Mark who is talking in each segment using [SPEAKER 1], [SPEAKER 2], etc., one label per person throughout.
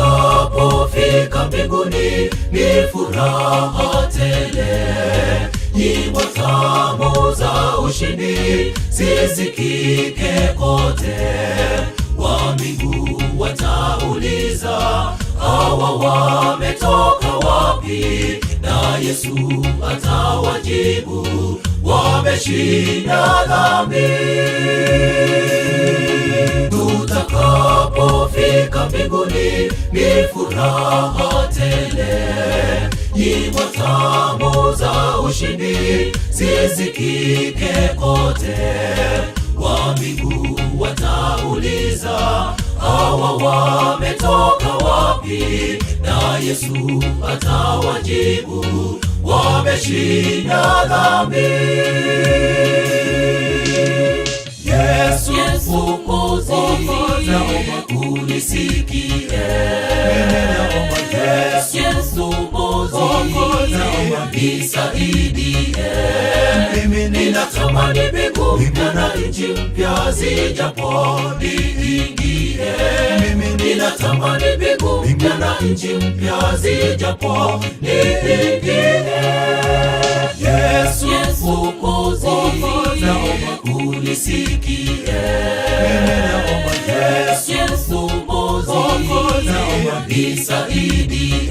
[SPEAKER 1] Tutakapofika mbinguni ni furaha tele, nyimbo tamu za ushindi zisikike kote. Wa mbingu watauliza, hawa wametoka wapi? Na Yesu atawajibu, wameshinda dhambi. Tutakapofika mbinguni ni furaha tele, nyimbo tamu za ushindi zisikike kote. Wa mbingu watauliza, hawa wametoka wapi? Na Yesu atawajibu, wameshinda dhambi. Yesu Mwokozi, naomba unisikie.
[SPEAKER 2] Mimi naomba Yesu,
[SPEAKER 1] Yesu Mwokozi, naomba nisaidie.
[SPEAKER 2] Mimi
[SPEAKER 1] Ninatamani mbingu mpya na nchi mpya zijapo niingie.
[SPEAKER 2] Mimi
[SPEAKER 1] Ninatamani mbingu mpya na nchi mpya zijapo niingie. Yesu Mwokozi, naomba unisikie.
[SPEAKER 2] Mimi naomba Yesu,
[SPEAKER 1] Yesu Mwokozi, naomba nisaidie.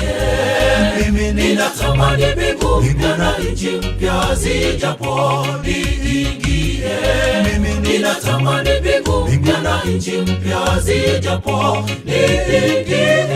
[SPEAKER 2] Mimi
[SPEAKER 1] Ninatamani mbingu mpya na nchi mpya zijapo niingie.
[SPEAKER 2] Mimi
[SPEAKER 1] Ninatamani mbingu mpya na nchi mpya zijapo niingie.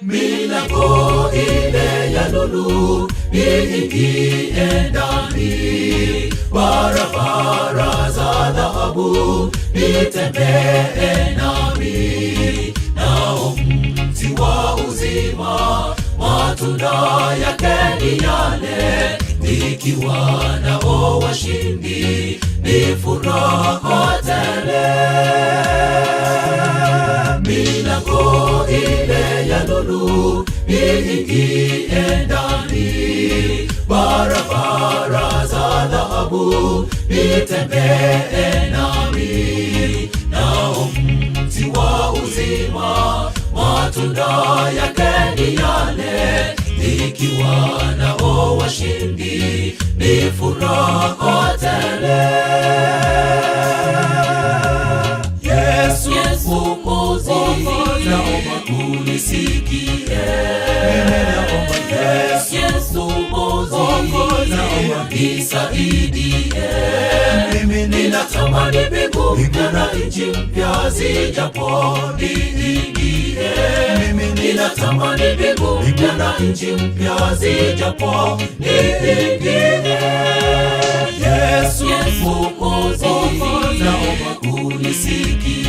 [SPEAKER 1] Milango ile ya lulu niingie ndani, barabara za dhahabu nitembee nami, nao mti wa uzima matunda yake ni yale, nikiwa nao washindi ni furaha tele. Milango ile ya lulu niingie ndani, barabara za dhahabu nitembee nami, nao mti wa uzima matunda yake ni yale, nikiwa nao washindi ni furaha tele. Yesu Mwokozi, naomba unisikie.
[SPEAKER 2] Mimi naomba Yesu,
[SPEAKER 1] Yesu Mwokozi, naomba nisaidie.
[SPEAKER 2] Mimi
[SPEAKER 1] Ninatamani mbingu mpya na nchi mpya zijapo niingie.
[SPEAKER 2] Mimi
[SPEAKER 1] Ninatamani mbingu mpya na nchi mpya zijapo niingie. Yesu Mwokozi, naomba unisikie.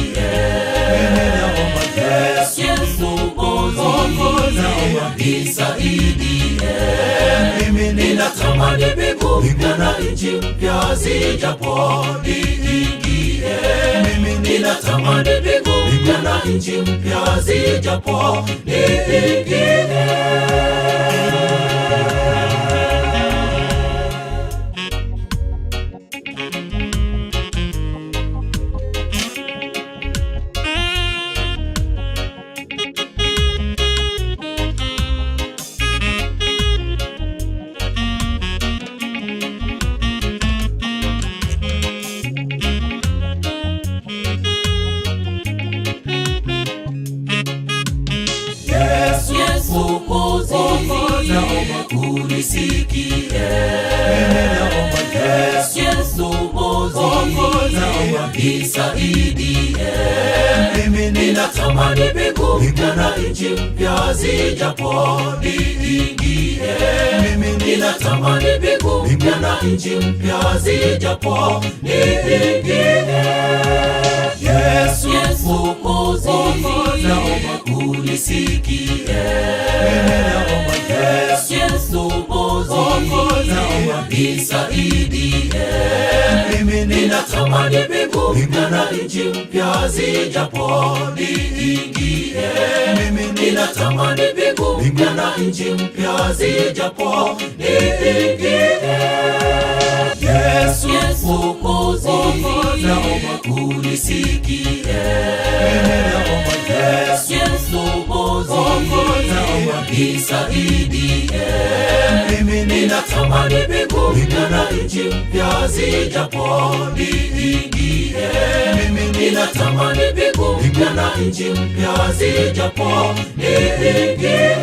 [SPEAKER 2] Mimi naomba Yesu,
[SPEAKER 1] Yesu Mwokozi, naomba nisaidie.
[SPEAKER 2] Mimi
[SPEAKER 1] Ninatamani mbingu mpya na nchi mpya zijapo niingie.
[SPEAKER 2] Mimi
[SPEAKER 1] Ninatamani mbingu mpya na nchi mpya zijapo niingie. Yesu Mwokozi, naomba unisikie.
[SPEAKER 2] Mimi naomba Yesu,
[SPEAKER 1] Yesu Mwokozi, naomba nisaidie.
[SPEAKER 2] Mimi
[SPEAKER 1] Ninatamani mbingu mpya na nchi mpya zijapo niingie.
[SPEAKER 2] Mimi
[SPEAKER 1] Ninatamani mbingu mpya na nchi mpya zijapo niingie. Yesu Mwokozi, naomba unisikie.
[SPEAKER 2] Mimi naomba Yesu,
[SPEAKER 1] Yesu Mwokozi, naomba nisaidie.
[SPEAKER 2] Mimi
[SPEAKER 1] Ninatamani Ninatamani mbingu mpya na nchi mpya zijapo niingie.
[SPEAKER 2] Mimi
[SPEAKER 1] Ninatamani mbingu mpya na nchi mpya zijapo niingie. Yesu
[SPEAKER 3] Yesu
[SPEAKER 1] Mwokozi,
[SPEAKER 2] naomba
[SPEAKER 1] unisikie.
[SPEAKER 2] Mimi naomba Yesu,
[SPEAKER 3] Yesu
[SPEAKER 1] Mwokozi,
[SPEAKER 2] naomba
[SPEAKER 1] nisaidie.
[SPEAKER 2] Mimi
[SPEAKER 1] Ninatamani mbingu mpya na nchi mpya zijapo niingie.
[SPEAKER 2] Mimi
[SPEAKER 1] Ninatamani mbingu mpya na nchi mpya zijapo niingie.